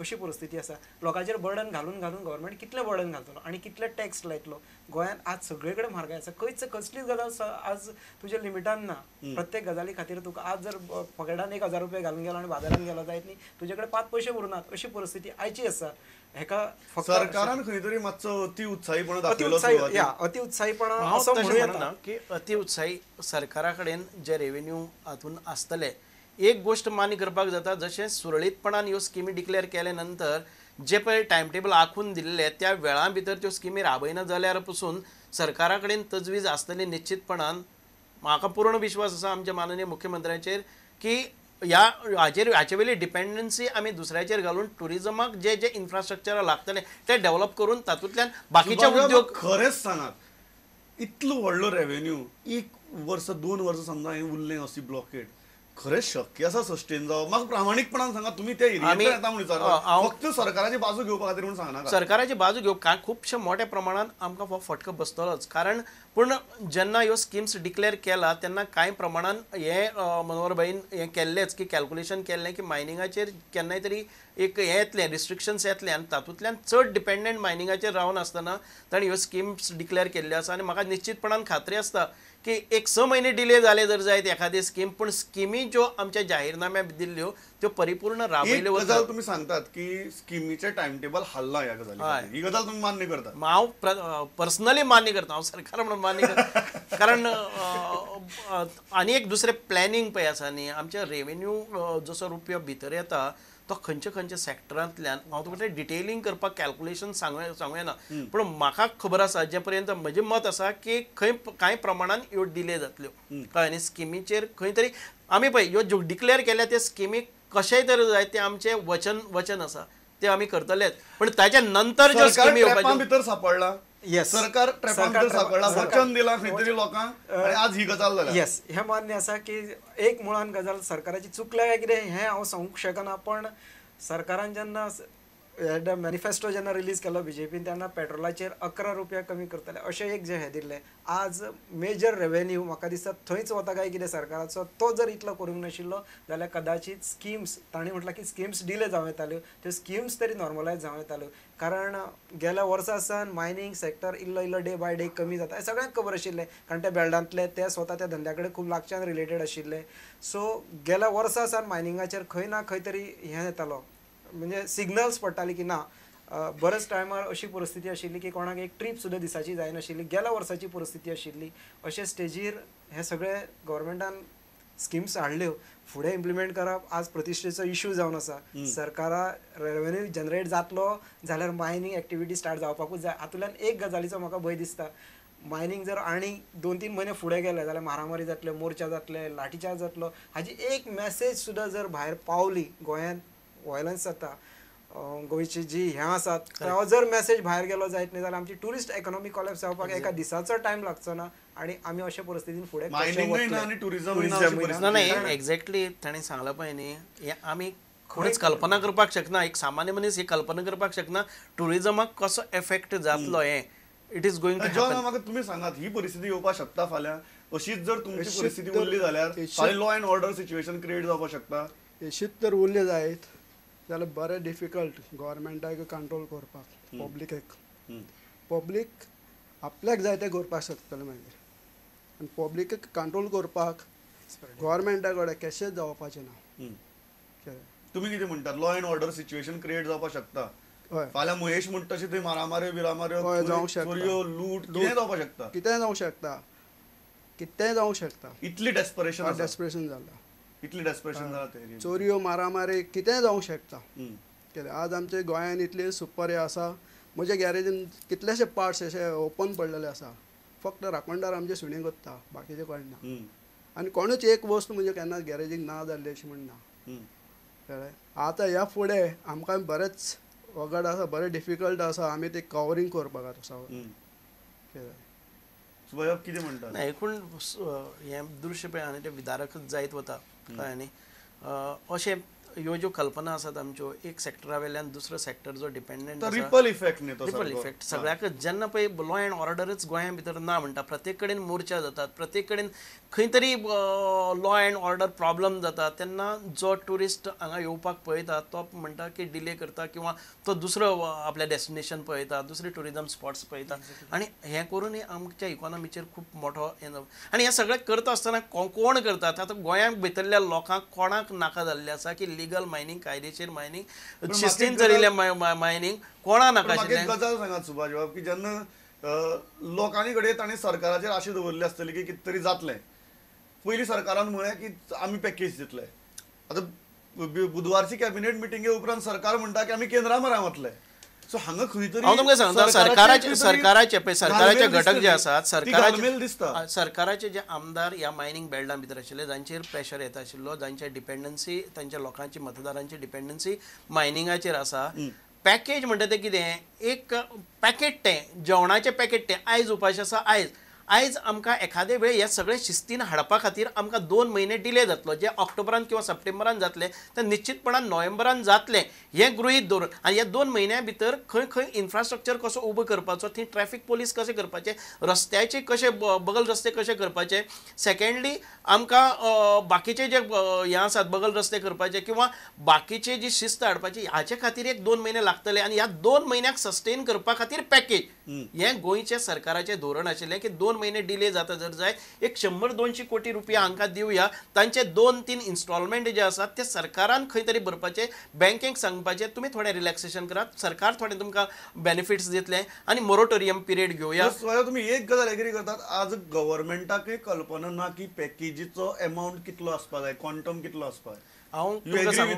अशी परिस्थिती आसा. लोकांचेर बर्डन घालून घालून गव्हर्मेंट कितलें बर्डन घालतलो आनी कितले टॅक्स लायतलो. गोंयांत आज सगळे कडेन म्हारगाय आसा, खंयच कसलीच गजाल आज तुज्या लिमिटान ना. प्रत्येक गजाली खातीर तुका आज जर पॉकेटान 1000 रुपये घालून गेलो आनी बाजारान गेलो जायत न्ही, तुजे कडेन 5 पयशे उरनात अशी परिस्थिती आयची आसा. हेका सरकारान खंय तरी मातसो अति उत्साहीपणा दाखयलो, अति उत्साहीपणा असो म्हणू येता की अति उत्साही सरकारा कडेन जे रेव्हेन्यू हातून आसतले. एक गोष्ट मान्य करपाक जाता, जशें सुरळीतपणान ह्यो स्किमी डिक्लेअर केले नंतर जे पळय टायम टेबल आंखून दिल्ले त्या वेळा भितर त्यो स्किमी राबयना जाल्यार पसून सरकारा कडेन तजवीज आसतली निश्चितपणान. म्हाका पूर्ण विश्वास आसा आमच्या माननीय मुख्यमंत्र्यांचेर की ह्या हाचेर हाचे वयली डिपेंडन्सी आमी दुसऱ्याचेर घालून ट्युरिजमाक जे जे इन्फ्रास्ट्रक्चर लागतलें तें डेव्हलप करून तातूंतल्यान बाकीचे उद्योग. खरेंच सांगात, इतलो व्हडलो रेव्हेन्यू 1 वर्स 2 वर्सां समजा हें उरलें अशी ब्लॉकेड, खरेंच शक्य आसा सस्टेन जावप? म्हाका प्रामाणीकपणान सांगा, तुमी त्या एरियेंतल्यान येता म्हूण विचारता, फक्त सरकाराची बाजू घेवपा खातीर म्हूण सांगनाका. सरकाराची बाजू घेवप खुबशे मोठ्या प्रमाणान आमकां हो फटको बसतलोच, कारण पूण जेन्ना ह्यो स्किम्स डिक्लेअर केला तेन्ना कांय प्रमाणान हें मनोहर भाईन हें केल्लेंच की कॅल्कुलेशन केल्लें की मायनिंगाचेर केन्नाय तरी एक हें येतलें, रिस्ट्रिक्शन्स येतलें आनी तातूंतल्यान चड डिपेंडंट मायनिंगाचेर रावन आसतना ताणें ह्यो स्किम्स डिक्लेअर केल्ल्यो आसा. आनी म्हाका निश्चितपणान खात्री आसता की एक 6 म्हयने डिले जाले जर जायत एखादी स्कीम, पूण स्किमी ज्यो आमच्या जाहीरनाम्यात दिल्ल्यो त्यो परिपूर्ण राबयल्यो. गजाल तुमी सांगतात की स्किमीचे टायम टेबल हल्ला ह्या गजाली, ही गजाल तुमी मान्य करता? हांव पर्सनली मान्य करता, हांव सरकार म्हणून मान्य करता. कारण आनी एक दुसरें प्लॅनिंग पळय आसा न्ही, आमच्या रेव्हेन्यू जसो रुपया भितर येता तो खंयच्या खंयच्या सेक्टरांतल्यान, हांव तुका डिटेलिंग करपाक कॅल्कुलेशन सांगू येना, पूण म्हाका खबर आसा जे पर्यंत म्हजें मत आसा की खंय कांय प्रमाणान ह्यो डिले जातल्यो. कळ्ळें न्ही, स्किमीचेर खंय तरी आमी पळय ह्यो ज्यो डिक्लेअर केल्या त्या स्किमी कशेंय तरी जाय तें आमचें वचन आसा, तें आमी करतलेच. पूण ताच्या नंतर ज्यो स्किमी भितर सापडला, सरकार ट्रॅपां भितर सापडला, वचन दिलां खंय तरी लोकांक आनी आज ही गजाल जाल्या. येस, हें मान्य आसा की एक मुळान गजाल सरकाराची चुकल्या काय कितें हें हांव सांगूंक शकना, पण सरकारान जेन्ना मॅनिफेस्टो जेन्ना रिलीज केलो बीजेपीन तेन्ना पेट्रोलाचेर 11 रुपया कमी करतले अशें एक जें हें दिल्लें. आज मेजर रेव्हेन्यू म्हाका दिसता थंयच वता काय कितें सरकाराचो, तो जर इतलो करूंक नाशिल्लो जाल्यार कदाचीत स्किम्स तांणी म्हटलां की स्किम्स डिले जावं येताल्यो, त्यो स्किम्स तरी नॉर्मलायज जावं येताल्यो. कारण गेल्या वर्सा सावन मायनींग सेक्टर इल्लो इल्लो डे बाय डे कमी जाता हें सगळ्यांक खबर आशिल्लें, कारण ते बेल्डांतले ते स्वता त्या धंद्या कडेन खूब लागच्यान रिलेटेड आशिल्ले. सो गेल्या वर्सा सावन मायनिंगाचेर खंय ना खंय तरी हें येतालो, म्हणजे सिग्नल्स पडटाली की ना. बरेच टायमार अशी परिस्थिती आशिल्ली की कोणाक एक ट्रीप सुद्दां दिसाची जायनाशिल्ली, गेल्या वर्साची परिस्थिती आशिल्ली. अशे स्टेजीर हे सगळे गव्हर्मेंटान स्किम्स हाडल्यो, फुडें इम्प्लिमेंट करप आज प्रतिश्ठेचो इशू जावन आसा. सरकारा रेव्हेन्यू जनरेट जातलो जाल्यार मायनींग एक्टिविटी स्टार्ट जावपाकूच जाय. हातूंतल्यान एक गजालीचो म्हाका भंय दिसता, मायनींग जर आनी 2-3 म्हयने फुडें गेले जाल्यार मारामारी जातल्यो, मोर्चा जातले, लाठीचार्ज जातलो, हाजी एक मॅसेज सुद्दां जर भायर पावली, गोंयांत वॉयलन्स जाता, गोंयची जी हें आसात, तो जर मॅसेज भायर गेलो जायत न्ही जाल्यार आमची ट्युरिस्ट इकॉनॉमी कॉलॅप्स जावपाक एका दिसाचो टायम लागचो ना आनी आमी अशे परिस्थितीन फुडें. ना, एक्झॅक्टली ताणें सांगलां पळय न्ही, हें आमी कोणीच कल्पना करपाक शकना, एक सामान्य मनीस ही कल्पना करपाक शकना ट्युरिजमाक कसो एफेक्ट जातलो हें. It is going to happen. म्हाका तुमी सांगात, ही परिस्थिती येवपाक शकता फाल्यां? अशीच जर तुमची परिस्थिती उरली जाल्यार फाल्यां law and order situation create जावपाक शकता? अशीच तर उरली जायत जाल्यार बरें डिफिकल्ट गव्हर्मेंटाक कंट्रोल करपाक, पब्लिकेक. पब्लीक आपल्याक जाय तें करपाक शकतलें मागीर, आनी पब्लिकेक कंट्रोल करपाक गव्हर्मेंटा कडेन कशेंच जावपाचें ना. तुमी कितें म्हणटात, law and order situation create जावपाक शकता? फाल्यां महेश म्हणटा तशें थंय मारामाऱ्यो बिरामाऱ्यो जावंक शकता, चोरयो लूट कितेंय जावपाक शकता, कितेंय जावंक शकता, कितेंय जावंक शकता. इतली डेस्परेशन, डेस्परेशन जालां, इतली डेस्परेशन जालां, चोरयो मारामारी कितेंय जावंक शकता. आज आमच्या गोंयांत इतले सुपर हे आसा, म्हज्या गॅरेजीन कितलेशे पार्ट्स अशे ओपन पडलेले आसा, फक्त राखणदार आमचे सुणे कोत्ता, बाकीचे कोण ना. आनी कोणूच एक वस्त म्हणजे केन्ना गॅरेजीक ना जाल्ली अशें म्हण ना. कळ्ळें? आतां ह्या फुडें आमकां बरेंच वगड आसा, बरें डिफिकल्ट आसा, आमी ते कवरींग करपाक आतां सगळें. कितें म्हणटा? ना, एकूण हें दृश्य पळय आनी तें विदारकच जायत वता. कळ्ळें न्ही? अशें ह्यो ज्यो कल्पना आसात आमच्यो एक सेक्टरा वेल्यान दुसरो सेक्टर जो डिपेंडंट, रिपल इफेक्ट न्ही तो, रिपल इफेक्ट सगळ्याकच. जेन्ना पळय लॉ एंड ऑर्डरच गोंया भितर ना म्हणटा, प्रत्येक कडेन मोर्चा जातात, प्रत्येक कडेन खंय तरी लॉ एंड ऑर्डर प्रॉब्लम जाता, तेन्ना जो ट्युरिस्ट हांगा येवपाक पळयता तो म्हणटा की डिले करता किंवा तो दुसरो आपल्या डेस्टिनेशन पळयता, दुसरे ट्युरिजम स्पॉट्स पळयता आनी हें करून आमच्या इकॉनॉमीचेर खूब मोठो हें. आनी हें सगळें करता आसतना कोण करतात आतां गोंयांत भितरल्या लोकांक कोणाक नाका जाल्लें आसा की लिगल मायनींग, कायदेशीर मायनींग, शिस्तीन चलिल्लें मायनींग कोणा नाका आशिल्लें. गजाल सांगात सुभाष बाब की जेन्ना लोकांनी घडये तांणी सरकाराचेर आशा दवरली आसतली की कितें तरी जातलें, पयलीं सरकारान म्हळें की आमी पॅकेज दितले, आतां बुधवारची कॅबिनेट मिटिंगे उपरांत सरकार म्हणटा की आमी केंद्रा मरा वतले. सो हांगा खंय तरी हांव तुमकां सांगता सरकाराचे सरकाराचे पळय सरकाराचे घटक जे आसात, सरकाराचे सरकाराचे जे आमदार ह्या मायनींग बेल्टां भितर आशिल्ले, जांचेर प्रेशर येता आशिल्लो, जांचे डिपेंडन्सी, तांच्या लोकांची मतदारांची डिपेंडन्सी मायनिंगाचेर आसा. पॅकेज म्हणटा तें कितें, एक पॅकेट तें जेवणाचें पॅकेट तें आयज उपाशी आसा, आयज आयज आमकां एखादे वेळ हे सगळे शिस्तीन हाडपा खातीर आमकां 2 म्हयने डिले जातलो, जे ऑक्टोबरान किंवा सप्टेंबरान जातले ते निश्चितपणान नोव्हेंबरान जातले हें गृहीत दवरून, आनी ह्या 2 म्हयन्या भितर खंय खंय इन्फ्रास्ट्रक्चर कसो उबो करपाचो, थंय ट्रॅफिक पोलीस कशें करपाचे, रस्त्याचे कशे बगल रस्ते कशे करपाचे, सेकेंडली आमकां बाकीचे जे हें आसात बगल रस्ते करपाचे किंवा बाकीचे जी शिस्त हाडपाची, हाचे खातीर एक 2 म्हयने लागतले आनी ह्या 2 म्हयन्याक सस्टेन करपा खातीर पॅकेज हें गोंयच्या सरकाराचें धोरण आशिल्लें की 2 म्हयने डिले जाता जर जाय एक 100-200 कोटी रुपया हांकां दिवया, तांचे 2-3 इन्स्टॉलमेंट जे आसात ते सरकारान खंय तरी भरपाचे, बँकेक सांगपाचे तुमी थोडें रिलॅक्सेशन करात, सरकार थोडें तुमकां बेनिफिट्स दितलें आनी मोरोटोरियम पिरियड घेवया. तुमी एक गजाल एग्री करतात, आज गव्हर्मेंटाकय कल्पना ना की पॅकेजीचो एमावंट कितलो आसपा जाय, क्वांटम कितलो आसपा जाय. हांव तुमकां सांगू,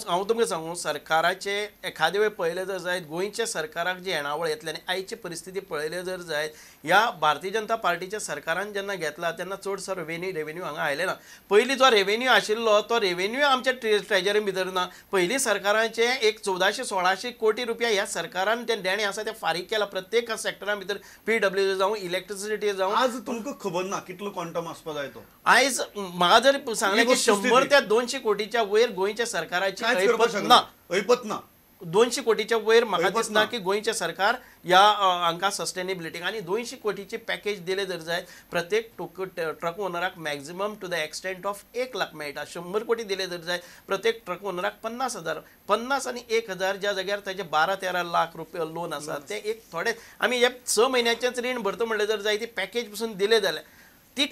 हांव तुमकां सांगू, सरकाराचे एखादे वेळ पळयलें जर जायत गोंयच्या सरकाराक जी येणावळ येतली आनी आयची परिस्थिती पळयलें जर जायत, ह्या भारतीय जनता पार्टीच्या सरकारान जेन्ना घेतला तेन्ना चडसो रेवेन्यू हांगा आयले ना. पयलीं जो रेवेन्यू आशिल्लो तो रेवेन्यू आमच्या ट्रेजरी भितर ना. पयलीं सरकाराचें एक 1400-1600 कोटी रुपया ह्या सरकारान तें देणें आसा तें फारीक केलां प्रत्येक सेक्टरा भितर, पीडब्ल्यू जावं, इलेक्ट्रिसिटी जावं. आज तुमकां खबर ना कितलो क्वांटम आसपा जाय तो. आयज म्हाका जर सांगलें की 100 ते 200 कोटीच्या वयर गोंयच्या सरकाराची ऐपत ना, ऐपत ना. 200 कोटीच्या वयर म्हाका दिसना की गोंयचें सरकार ह्या हांकां सस्टेनेबिलिटी. आनी 200 कोटीची पॅकेज दिले जर जाय प्रत्येक truck ओनराक maximum to the extent of 1 lakh मेळटा. 100 कोटी दिले जर जाय प्रत्येक ट्रक ओनराक 50,000, 50 आनी 1,000 ज्या जाग्यार ताजे 12-13 लाख रुपया लोन आसा ते एक थोडे आमी हे 6 म्हयन्याचेंच रीण भरता म्हणलें जर जाय ती पॅकेज पसून दिले जाल्यार ती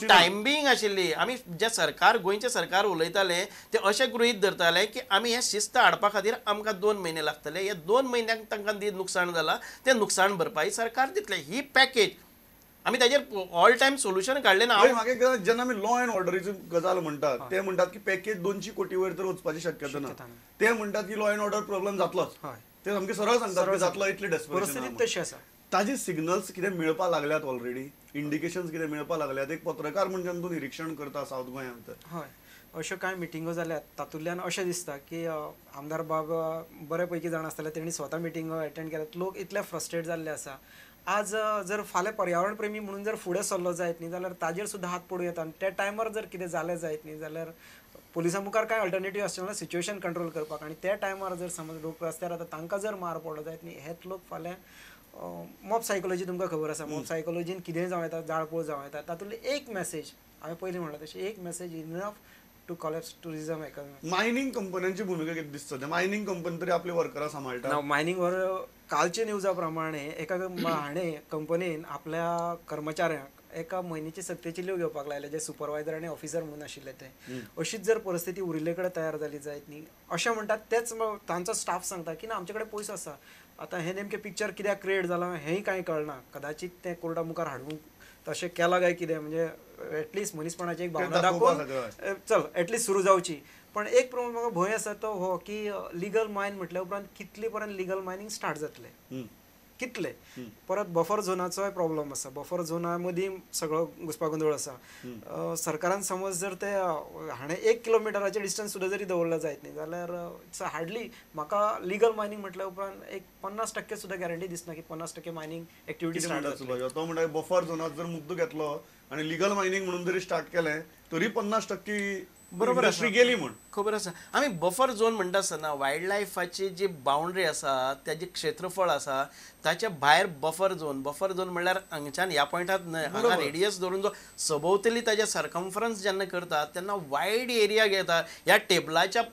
टायम बिंग आशिल्ली. आमी जे सरकार गोंयचें सरकार उलयताले ते अशें गृहीत धरताले की आमी हें शिस्त हाडपा खातीर आमकां 2 म्हयने लागतले, हे 2 म्हयन्यांक तांकां नुकसाण जालां तें नुकसाण भरपाई सरकार दितलें. ही पॅकेज आमी ताजेर ऑल टायम सोल्युशन काडलें ना. म्हाका जेन्ना आमी लॉ एंड ऑर्डरीची गजाल म्हणटात ते म्हणटात की पॅकेज 200 कोटी वयर तर वचपाची शक्यता ना, ते म्हणटात की लॉ एंड ऑर्डर प्रॉब्लम जातलोच, ते सामके सरळ सांगतात जातलो, इतली डेस्परेशन तशी आसा. ताजे सिग्नल्स कितें मेळपाक लागल्यात ऑलरेडी, इंडिकेशन्स कितें मेळपाक लागल्यात? एक पत्रकार म्हूण जेन्ना तूं निरिक्षण करता सावथ गोंया भितर, हय अश्यो कांय मिटिंगो जाल्यात तातूंतल्यान अशें दिसता की आमदार बाब बरे पैकी जाण आसतले, तेणी स्वता मिटिंगो एटेंड केल्यात, लोक इतले फ्रस्ट्रेट जाल्ले आसा. आज जर फाल्यां पर्यावरण प्रेमी म्हणून जर फुडें सरलो जायत न्ही जाल्यार ताजेर सुद्दां हात पडूं येता आनी त्या टायमार जर कितें जालें जायत न्ही जाल्यार पुलिसां मुखार कांय अल्टरनेटीव आसचें ना सिच्युएशन कंट्रोल करपाक. आनी त्या टायमार जर समज लोक रस्त्यार आतां तांकां जर मार पडलो जायत न्ही, हेच लोक फाल्यां मॉब सायकोलॉजी तुमकां खबर आसा, मॉब सायकोलॉजीन कितेंय जावं येता, जाळपोळ जावं येता. तातूंतली एक मॅसेज हांवें पयलीं म्हणलां तशें एक message enough to collapse tourism economy. Mining कंपन्यांची भुमिका कितें दिसता? मायनींग कंपनी तरी आपले वर्करां सांबाळटा. मायनींग वर कालच्या न्यूजा प्रमाणे एका हाणें कंपनीन आपल्या कर्मचाऱ्यांक एका म्हयन्याची सक्तीची लीव घेवपाक लायले, जे सुपरवायजर आनी ऑफिसर म्हणून आशिल्ले ते. अशीच जर परिस्थिती उरिल्ले कडेन तयार जाली जायत न्ही अशें म्हणटात, तेच तांचो स्टाफ सांगता की ना आमचे कडेन पयसो आसा. आतां हें नेमकें पिक्चर कित्याक क्रिएट जालां हेंय कांय कळना, कदाचीत तें कोर्टा मुखार हाडूंक तशें केलां काय कितें, म्हणजे एटलिस्ट मनीसपणाची एक भावना दाखोवन चल एटलिस्ट सुरू जावची. पण एक प्रमाण म्हाका भंय आसा तो हो की लिगल मायन म्हटल्या उपरांत कितले पर्यंत लिगल मायनींग स्टार्ट जातलें, कितले परत बफर झोनाचोय प्रॉब्लम आसा, बफर झोना मदीं सगळो घुस्पागोंदळ आसा. सरकारान समज जर ते हाणें 1 किलोमिटराचें डिस्टन्स सुद्दां जरी दवरलें जायत न्ही जाल्यार it's hardly म्हाका लिगल मायनींग म्हटल्या उपरांत एक 50% सुद्दां गॅरंटी दिसना की 50% मायनींग एक्टिविटी स्टार्ट जातली. तो म्हणटा बफर झोनात जर मुद्दो घेतलो आनी लिगल मायनींग म्हणून जरी स्टार्ट केलें तरी 50% बरोबर इंडस्ट्री गेली म्हूण खबर आसा. आमी बफर झोन म्हणटा आसतना वायल्ड लायफाची जी बाउंड्री आसा, ताजें क्षेत्रफळ आसा ताच्या भायर बफर झोन. बफर झोन म्हणल्यार हांगच्यान ह्या पॉयंटात न्हय, हांगा रेडियस धरून जो सभोवतली ताजे सरकमफरन्स जेन्ना करता तेन्ना वायड एरिया घेता. ह्या टेबलाच्या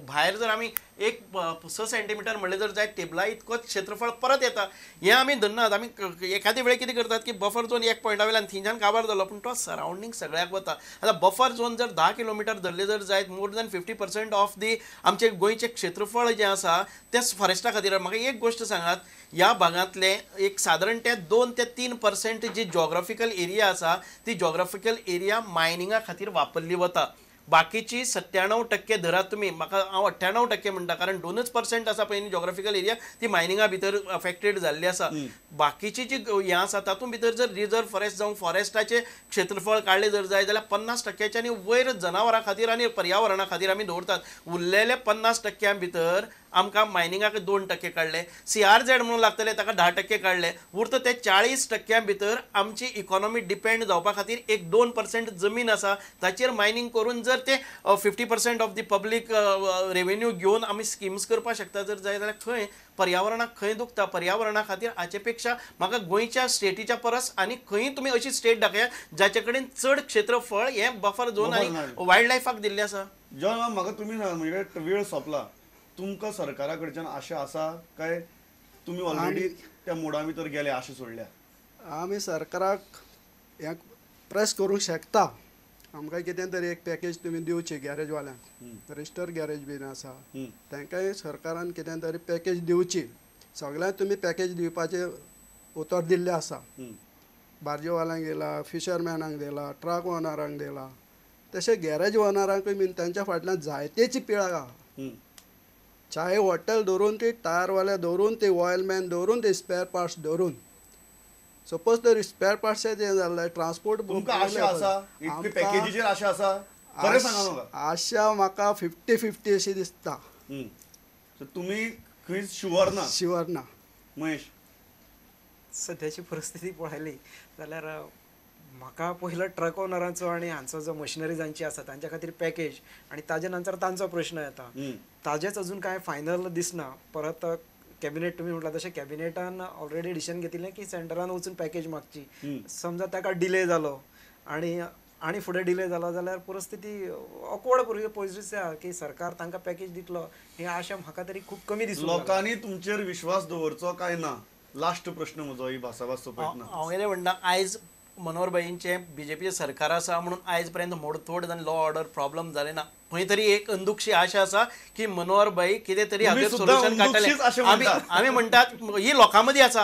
भायर जर आमी एक 6 सेंटीमिटर म्हणलें जर जायत टेबला इतकोच क्षेत्रफळ परत येता. हें आमी धरनात. आमी एखादे वेळे कितें करतात की बफर झोन एक पॉयंटा वयल्यान थंयच्यान काबार जालो पूण तो सरावंडींग सगळ्याक वता. आतां बफर झोन जर 10 किलोमिटर धरले जर जायत more than 50% of the आमचे गोंयचें क्षेत्रफळ जें आसा तें फॉरेस्टा खातीर. म्हाका एक गोश्ट सांगात, ह्या भागांतले एक सादारण ते 2 ते 3% जी जॉग्राफिकल एरिया आसा ती जॉग्राफिकल एरिया मायनिंगा खातीर वापरली वता. बाकीची 97% धरात तुमी, म्हाका हांव 98% म्हणटा कारण 2% आसा पळय जॉग्राफिकल एरिया ती मायनिंगा भितर अफेक्टेड जाल्ली आसा. बाकीची जी हें आसा तातूंत भितर जर रिजर्व फॉरेस्ट जावं फॉरेस्टाचें क्षेत्रफळ काडलें जर जाय जाल्यार 50% आनी वयर जनावरां खातीर आनी पर्यावरणा खातीर आमी दवरतात. उरलेले 50% भितर आमकां मायनिंगाक 2% काडले, CRZ म्हणून लागतले ताका 10% काडले, उरता ते 40% भितर आमची इकॉनॉमी डिपेंड जावपा खातीर एक 2% जमीन आसा ताचेर मायनिंग करून जर ते 50% ऑफ the public revenue घेवन आमी स्किम्स करपाक शकता जर जाय जाल्यार खंय पर्यावरणाक खंय दुखता. पर्यावरणा खातीर हाचे पेक्षा म्हाका गोंयच्या स्टेटीच्या परस आनी खंय तुमी अशी स्टेट दाखयात जाचे कडेन चड क्षेत्रफळ हें बफर झोन आनी वायल्ड लायफाक दिल्लें आसा. जॉन म्हाका तुमी सांगा, म्हणजे वेळ सोंपला, तुमकां सरकारा कडच्यान आशा आसा काय तुमी ऑलरेडी त्या मोडा भितर गेले आशा सोडल्या? आमी सरकाराक हें प्रेस करूंक शकता. आमकां कितें तरी एक पॅकेज तुमी दिवची गॅरेजवाल्यांक, रजिस्टर गॅरेज बीन आसा तांकांय सरकारान कितें तरी पॅकेज दिवची. सगळ्यांक तुमी पॅकेज दिवपाचें उतर दिल्लें आसा, बार्जीवाल्यांक दिला, फिशरमॅनांक दिला, ट्रक ओनरांक दिला, तशें गॅरेज ओनरांकूय बीन तांच्या फाटल्यान जायतेची पिळग आहा. चाहे हॉटेल धरून ती टायरवाले धरून ती ऑयलमॅन धरून ते स्पेअर पार्ट्स धरून, सपोज तर स्पेअर पार्ट्स जें जाल्लें ट्रान्सपोर्ट. आशा म्हाका 50-50 अशी दिसता. तुमी खंय शुवर ना? शुवर ना. महेश, सद्याची परिस्थिती पळयली जाल्यार म्हाका पयलो ट्रक ओनरांचो आनी हांचो जो मशिनरी जांची आसा तांच्या खातीर पॅकेज आनी ताजे नंतर तांचो प्रश्न येता. ताजेच अजून कांय फायनल दिसना. परत कॅबिनेट तुमी म्हटलां तशें कॅबिनेटान ऑलरेडी डिसिजन घेतिल्लें की सेंटरान वचून पॅकेज मागची. समजा ताका डिले जालो आनी आनी फुडें डिले जालो जाल्यार परिस्थिती ऑकवर्ड परिस्थिती आसा की सरकार तांकां पॅकेज दितलो ही आशा म्हाका तरी खूब कमी दिसता. लोकांनी तुमचेर विश्वास दवरचो काय ना? लास्ट प्रश्न म्हजो, ही भासाभास सोंपयतना हांव कितें म्हणटा, आयज मनोहरबाईंचें बीजेपीचें सरकार आसा म्हणून आयज पर्यंत मोडतोड आनी लॉ ऑर्डर प्रॉब्लम जालें ना. खंय तरी एक अंदुकशी आशा आसा की मनोहरबाई कितें तरी हाजेर सोल्युशन काडटले. आमी म्हणटात ही लोकां मदीं आसा,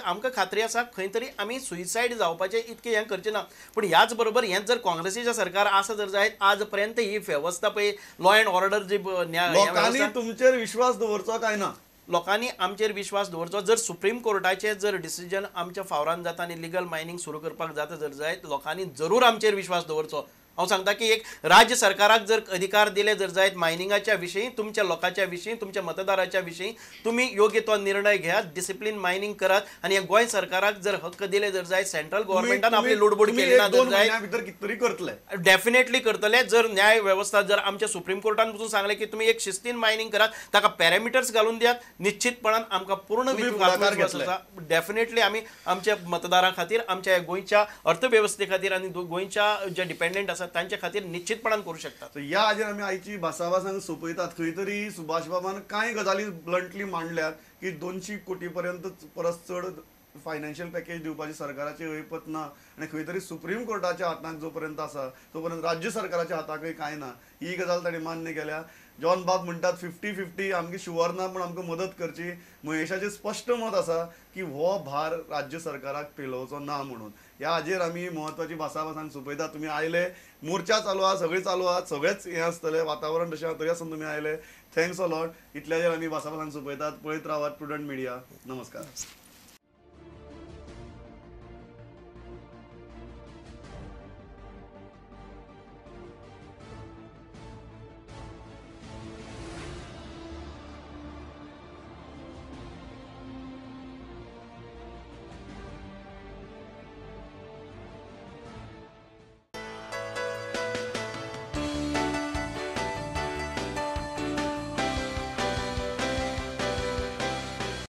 आमकां खात्री आसा खंय तरी आमी सुसायड जावपाचें इतकें हें करचें ना. पूण ह्याच बरोबर हेंच जर काँग्रेसीचें सरकार आसा जर जायत आज पर्यंत ही वेवस्था पळय लॉ एंड ऑर्डर जी लोकांनी तुमचेर विश्वास दवरचो काय ना? लोकांनी आमचेर विश्वास दवरचो. जर सुप्रीम कोर्टाचें जर डिसिजन आमच्या फावरान जाता आनी लिगल मायनींग सुरू करपाक जाता जर जायत लोकांनी जरूर आमचेर विश्वास दवरचो. हांव सांगता की एक राज्य सरकाराक जर अधिकार दिले जर जायत मायनिंगाच्या विशीं, तुमच्या लोकांच्या विशीं, तुमच्या मतदाराच्या विशीं तुमी योग्य तो निर्णय घेयात, डिसिप्लीन मायनींग करात आनी गोंय सरकाराक जर हक्क दिले जर जायत सेंट्रल गव्हर्मेंटान आपली लुडबूड केली ना जर जायत डेफिनेटली करतले. जर न्याय वेवस्था जर आमच्या सुप्रीम कोर्टान पसून सांगलें की तुमी एक शिस्तीन मायनींग करात, ताका पॅरामिटर्स घालून दियात, निश्चितपणान आमकां पूर्ण विश्वास आसा. डेफिनेटली आमी आमच्या मतदारां खातीर, आमच्या गोंयच्या अर्थवेवस्थे खातीर आनी गोंयच्या जे डिपेंडंट आसा तांचे खातीर निश्चितपणान करू शकतात. ह्या हाजेर आमी आयची भासाभास सोंपयतात. खंय तरी सुभाष बाबान कांय गजाली ब्लंटली मांडल्यात की 200 कोटी पर्यंत परस चड फायनान्शियल पॅकेज दिवपाची सरकाराची ऐपत ना आनी खंय तरी सुप्रीम कोर्टाच्या हाताक जो पर्यंत आसा तो पर्यंत राज्य सरकाराच्या हाताकय कांय ना, ही गजाल तांणी मान्य केल्या. जॉन बाब म्हणटात 50-50 आमकी शुवर ना पूण आमकां मदत करची. महेशाचें स्पश्ट मत आसा की हो भार राज्य सरकाराक पेलोवचो ना म्हणून. ह्या हाजेर आमी म्हत्वाची भासाभास सोंपयतात. तुमी आयले, मोर्चा चालू आहा, सगळें चालू आहा, सगळेंच हें आसतलें वातावरण तशें आहा, तरी आसून तुमी आयले, thanks a lot. इतल्याचेर आमी भासाभास सोंपयतात. पळयत रावात प्रुडंट मिडिया. नमस्कार.